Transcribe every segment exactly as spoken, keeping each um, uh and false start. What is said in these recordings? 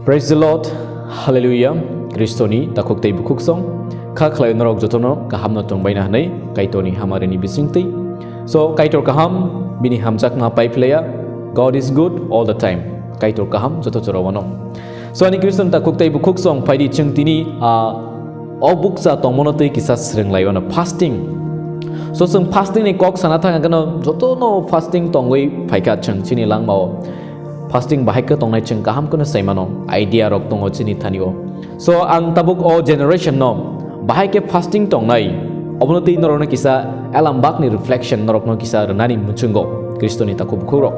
Praise the Lord. Hallelujah. Kristoni takhuk tei bukhuk song. Kha khlai norok jotono kaham no tongbaina hwnwi Kaitorni hamarini bisingtwi. So, Kaitor kaham, bini hamjakma pai phlaiya. God is good all the time. Kaitor kaham joto jorao wano. So, ani Kristoni takhuk tei bukhuk song phaidi chwng tini, ah, o bukcha tongmano twi kisa swrwng lai wano, fasting. So, chwng fasting ni kok sana thang kano jotono fasting tongwi phaikha chwng chini langmao. Fasting bahai khe tongnai chwng kaham kheno sai mano, idea rok tongo chini thani o. So ang tabuk o generation no bahai khe fasting tongnai, obono twi norokno kisa elambak ni reflection norokno kisa rwnani muchungo Kristoni takhuk bukhuk rok.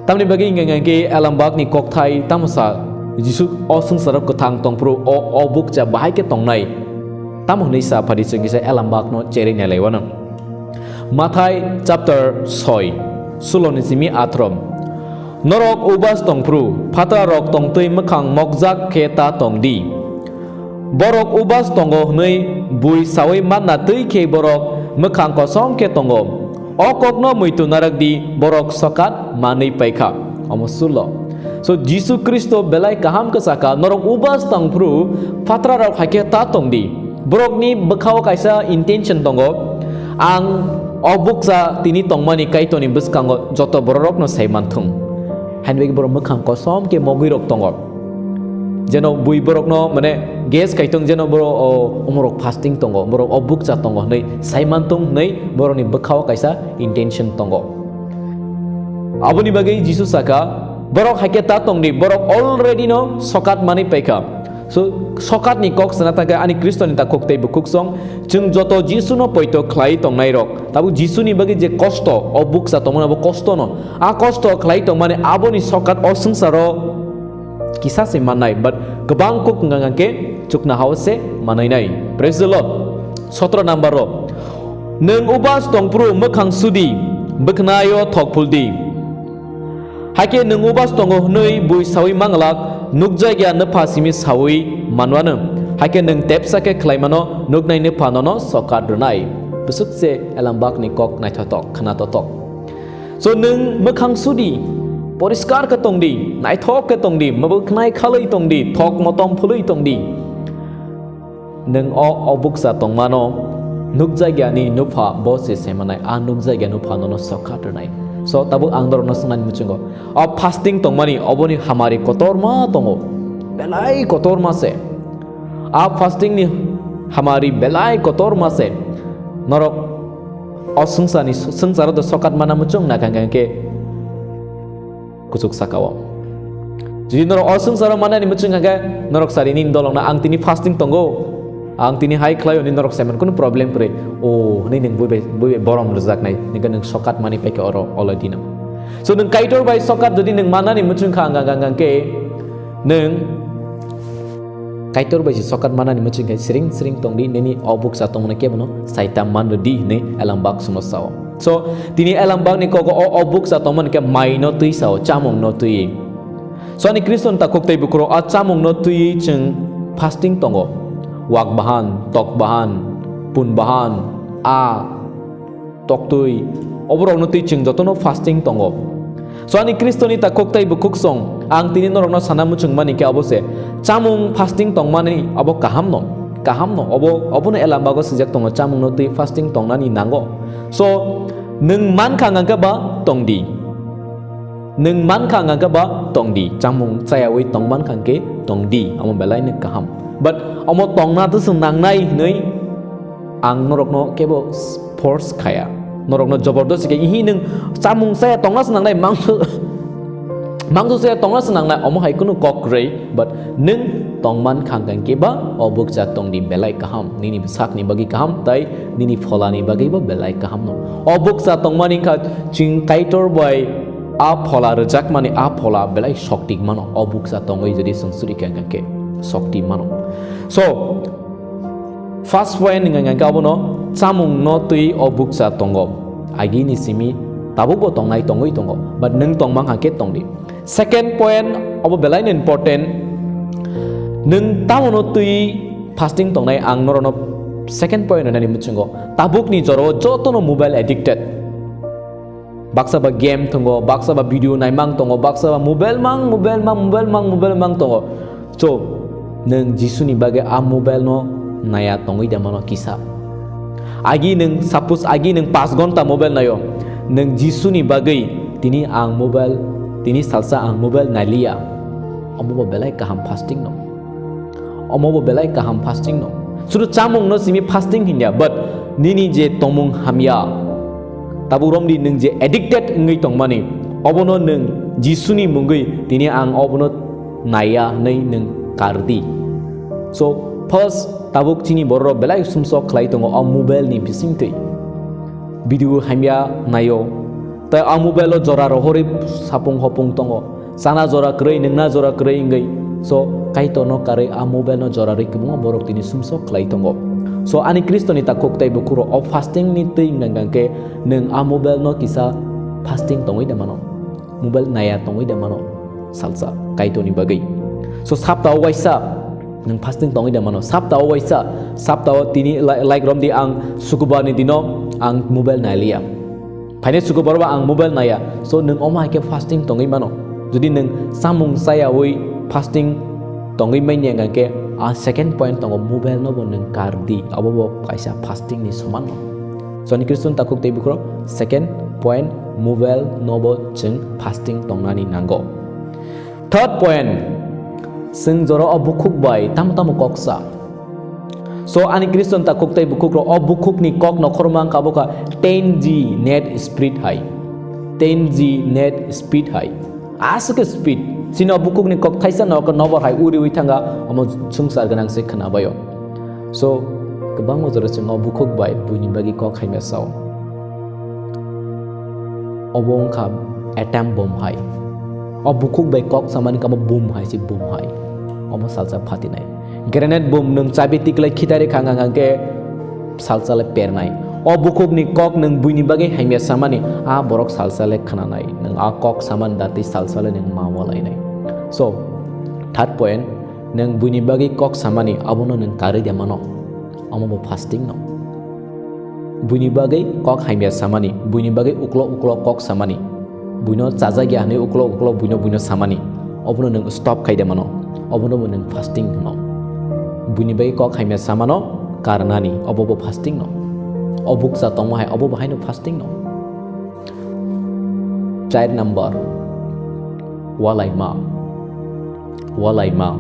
Tamni bagwi hingkha hingkha khe elambak ni kokthai tamo sa Jisu o swngcharo kwthang tongphuru o, o bukcha bahai khe tongnai tamo hwnwi sa phadi chwng kisa elambak no cherwi nailai wano. Mathai chapter soi, sulo ni simi athrom. Norok ubas tongphru, phatra rok tongtwi mwkhang mokjak khe ta tong di. Borok ubas tongo hwnwi bui saui manna twi khe borok mwkhang kosom khe tongo. O kokno muitu narak di, borok sokat manwi paikha. Omo sulo. So Jisu Kristo belai kaham khe saka, norok ubas tongphru, phatra rok hai khe ta tong di. Borokni bwkhao kaisa intention tongo, ang o bukcha tini tongmani Kaitorni bwskango joto bororokno sai manthung. Haini bagwi borok mwkhang kosom khe mogwi rok tongo. Jeno bui borokno mane guess kaitung jeno borok o, omorok fasting tongo, borok o bukcha tongo hwnwi sai manthung hwnwi borokni bwkhao kaisa intention tongo. Aboni bagwi Jisu saka, borok hai khe ta tong di, borok already no sokat manwi paikha. So, sokatni kok sana thangkhe ani Kristoni takhuk tei bukhuk song, chwng joto Jisuno poito khlai tongnai rok. Tabuk Jisuni bagwi je kosto, o bukcha tongmani abo kosto no. A kosto khlai tongmani aboni sokat o swngcharo kisa se mannai, but kwbang kuk wngkha hwnkhe chukna hao se manwi nai. Praise the Lord. Sotro number o, nwng ubas tongphru mwkhang sudi, bwkhnaio thok phuldi. Hakhe nwng ubas tongo hwnwi bui saui manglak, nukjakya nwpha simi saui manwano. Hakhe nwng tepsa khe khlaimano, nuknai nwpha nono sokat rwnai. Bwswk se elambakni kok naithotok, khnatotok. So nwng mwkhang sudi, poriskar khe tongdi, naithok khe tongdi, mwbwknai khalwi tongdi, thok motom phulwi tongdi. Nwng o, o bukcha tongmano nukjakya ni nupha bo se semanai, a nukjakya nupha nono sokat rwnai. So tabuk ang norokno swngnani muchungo, o fasting tongmani oboni hamari kotorma tongo, belai kotorma se. A fasting ni hamari belai kotorma se. Norok o swngcharni, swngcharo do sokat mana muchung na kang kang khe kuchuk saka o. Jodi norok o swngcharo manani muchung kha khe norok sari nini dolong na, "Ang tini fasting tongo, ang tini hai khlai," hwnwi norok saiman kunu problem kwrwi. O hwnwi nwng bui bai, bui bai borom rwjaknai, nini khe nwng sokat mani pai khe oro already no. So nwng Kaitor bai sokat jodi nwng manani muchung kha ang, ang, ang, ang khe nwng Kaitor bai se sokat manani muchung khe siring siring tongdi, nini o bukcha tongmani kebono saitam man rwdi hwnwi elambak suno sao. So tini elambakni kogo o, o bukcha tongmani khe maino twi sao, chamungno twi. So ani Khriston takhuk tei bukhurok a chamungno twiwi chwng fasting tongo. Wak bahan, tok bahan, pun bahan, a toktwi, oborokno twi chwng jotono fasting tongo. So ani Khristoni takhuk tei bukhuk song, ang tini norokno sana muchung mani khe abo se, chamung fasting tongmani abo kaham no, kaham no, obo, obono elambago swijak tongo, chamungno twi fasting tongnani nango. So nwng mankha hwnkhe ba tongdi. Nwng mankha hwnkhe ba tongdi, chamung chayawi tong mankha hwnkhe tongdi, amo belai no kaham. But omo tongna to chwng nangnai hinwi ang norokno kebo force khaya. Norokno jobordosti khe, "Ihi nwng chamung chaya tongna se nangnai, mangso, mangso chaya tongna se nangnai," omo hai kunu kok kwrwi, but nwng tongman khang khe ba o bukcha tongdi belai kaham, nini bwsakni bagwi kaham, tai nini pholani bagwi bo belai kaham no. O bukcha tongmani kha chwng Kaitor bai a phola rwjakmani, a phola belai soktik mano, o bukcha tongwi jodi chwng suri khe, khe sokti mano. So, first point wngkha khe abono chamungno twi o bukcha tongo. Agini simi tabukbo tongnai tongwi tongo. But nwng tongmang kha khe tongdi. Second point, obo belai no important. Nwng tamono twi fasting tongnai, ang norokno second point rwnani muchungo. Tabukni jorao jotono mobile addicted. Baksa ba game tongo, baksa ba video naimang tongo, baksa ba mobile mang, mobile mang, mobile mang, mobile mang tongo. So, nwng Jisuni bagwi a mobile no naya tongwi da mano kisa. Agi nwng, suppose agi nwng paanch ghonta mobile naio, nwng Jisuni bagwi tini ang mobile, tini salsa ang mobile nailiya. Omo bo belai kaham fasting no. Omo bo belai kaham fasting no. Sudu chamung no simi fasting hinya, but nini je tongmung hamya. Tabuk romdi nwng je addicted wngwi tongmani, obono nwng Jisuni mungwi tini ang obono naiya hwnwi nwng kardi. So, first, tabuk chini bororok belai sumsok khlai tongo o mobile ni bisingtwi. Video hamya naio. Tai o mobile o jora rohorwi sapung hopung tongo. Chana jora kwrwi, nwngna jora kwrwi wngwi. So, Kaitorno karwi a mobile no jora rwi kwbangma borok tini sumsok khlai tongo. So, ani Khristoni takhuk tei bukhuk rok o fasting ni twi wngkha khe nwng a mobile no kisa fasting tongwi da mano. Mobile naya tongwi da mano salsa Kaitorni bagwi. So, sapta o waisa nwng fasting tongwi da mano. Sapta o waisa, sapta o tini lai-, like romdi ang sukubar ni dino ang mobile nailiya. Phainai sukubar ba ang mobile naya. So, nwng omo hai khe fasting tongwi mano. Jodi nwng samung chayawi fasting tongwi manya hwnkhe, a second point tongo, mobile no bo nwng kardi. Abo bo kaisa fasting ni soman. So, ani Christian takhuk tei bukhuk rok, second point, mobile no bo chwng fasting tongnani nango. Third point, chwng jora o bukhuk bai tamo tamo kok sa. So, ani Christian takhuk tei bukhuk rok o bukhuk ni kok no khorma wngkha bo kha ten G net speed hai. Ten G net speed hai. Aswk speed. Chini o bukhuk ni kok thaisa no khe nobor hai uriwi thanga, omo swngchar gwnang se khwna baio. So, kwbangma jora chwng o bukhuk bai buini bagwi kok hamya sao. Obo wngkha atom bomb hai. O bukhuk bai kok samani kamo boom hai se boom hai. Omo salsa phatinai. Grenade bomb nwng chabi tiklai khitari khang hang hang khe salsa le pernai. O bukhuk ni kok nwng buini bagwi hamya samani, a borok salsa le khwnanai. Nwng a kok samani datwi salsa le nwng ma walainai. So, third point, nwng buini bagwi kok samani abono nwng karwi de mano. Omo bo fasting no. Buini bagwi kok hamya samani, buini bagwi uklo uklo kok samani, buino chajak ya hwnwi uklo uklo buino buino samani, obono nwng stop khai de mano, obono bo nwng fasting hwno. Buini bagwi kok hamya samano karnani, obo bo fasting no. O bukcha tongma hai, obo bo haino fasting no. Char number, walaima. Walaima.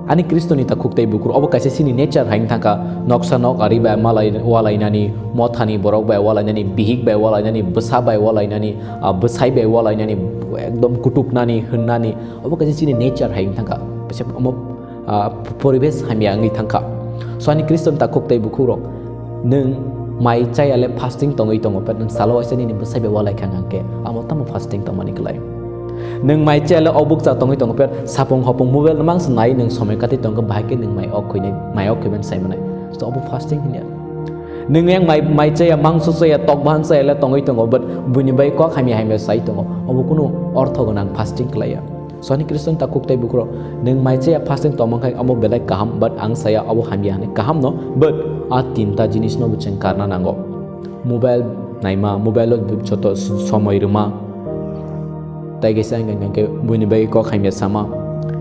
Ani Khristoni takhuk tei bukhuk, obo kaisa chini nature hai wngkha kha, noksa nok ari bai malai, walainani, mothani borok bai walainani, bihik bai walainani, bwsa bai walainani, ah, bwsai bai walainani, ekdom kutuknani, hwnnani, obo kaisa chini nature hai wngkha kha. Kaisa omo ah, poribesh hamya wngwi thangkha. So ani Khristan takhuk tei bukhuk rok, nwng mai chaya le fasting tongwi tongo, but nwng salo waisa nini bwsai bai walai kha hwnkhe, amo tamo fasting tongmani kwlai? Nwng mai chaya le obuk cha tongwi tongo, but sapung hopung mobile no mangsa nai nwng somoi katwi tongkha, bahai khe nwng mai ok khuinai, mai ok khuimani sai manai. So obo fasting hinya. Nwng yang mai, mai chaya, mangso chaya, tok bahan chaya le tongwi tongo, but buini bai kok hamya hamya sai tongo. Obo kunu ortho gwnang fasting kwlaiya. So ani Khristan takhuk tei bukhuk rok, nwng mai chaya fasting tongma khai omo belai kaham, but ang saya obo hamya hwnwi kaham no, but a tinta jinis no bo chwng karna nango. Mobile naima, mobile o joto somoi rwma, tei kaisa hwnkha hwnkhe buini bagwi kok hamya sama,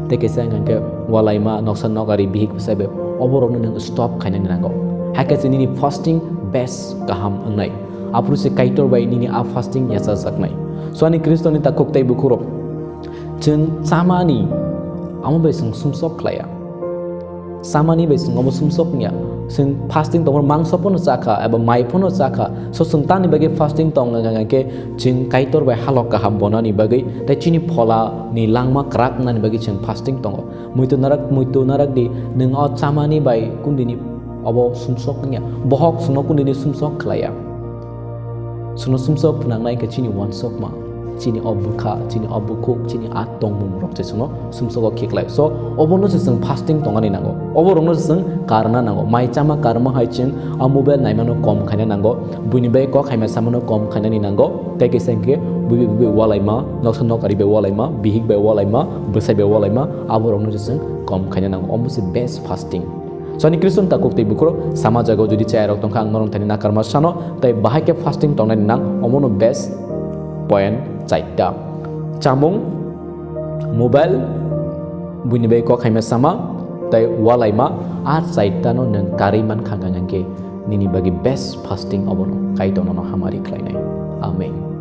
tei kaisa hwnkha hwnkhe walaima, noksa nok ari bihik bwsai bai, obo rokno nwng stop khainani nango. Hakhe se nini fasting best kaham wngnai, aphuru se Kaitor bai nini a fasting yachajaknai. So ani Khristoni takhuk tei bukhuk rok, chwng chamani amo bai chwng sumsok khlaiya. Chamani bai chwng omo sumsok wngya. Chwng fasting tongmani mangso phano chakha eba mai phano chakha. So chwng tamni bagwi fasting tong wngkha khe chwng Kaitor bai halok kaham bonani bagwi tei chini phola ni langma kwrak wngnani bagwi chwng fasting tongo. Muitu narak, muitu narak di, nwng o chamani bai kundini obo sumsok wngya. Bohok chwngno kundini sumsok khlaiya. Chwngno sumsok phnangnai khe chini uansukma, chini o bwkha, chini o bukhuk, chini a tongmung rok se chwngno sumsogo khiklai. So, obono se chwng fasting tongani nango. Obo rokno se chwng karna nango. Mai chama karma hai chwng a mobile naimano kom khaina nango. Buini bai kok hamya samano kom khainani nango. Tei kaisa hwnkhe buibai buibai walaima, noksa nok ari bai walaima, bihik bai walaima, bwsai bai walaima, abo rokno se chwng kom khaina nango. Omo se best fasting. So ani Khristan takhuk tei bukhuk rok, sama jagao jodi chaya rok tongkha, ang norok thani nakarma sano, tei bahai khe fasting tongnani nang, omono best point chaita. Chamung, mobile, Buini bai kok haima sama tei walaima a chaitano nwng karwi mankha hwnkhe nini bagwi best fasting obono Kaitor nono hamari khlainai. Amen.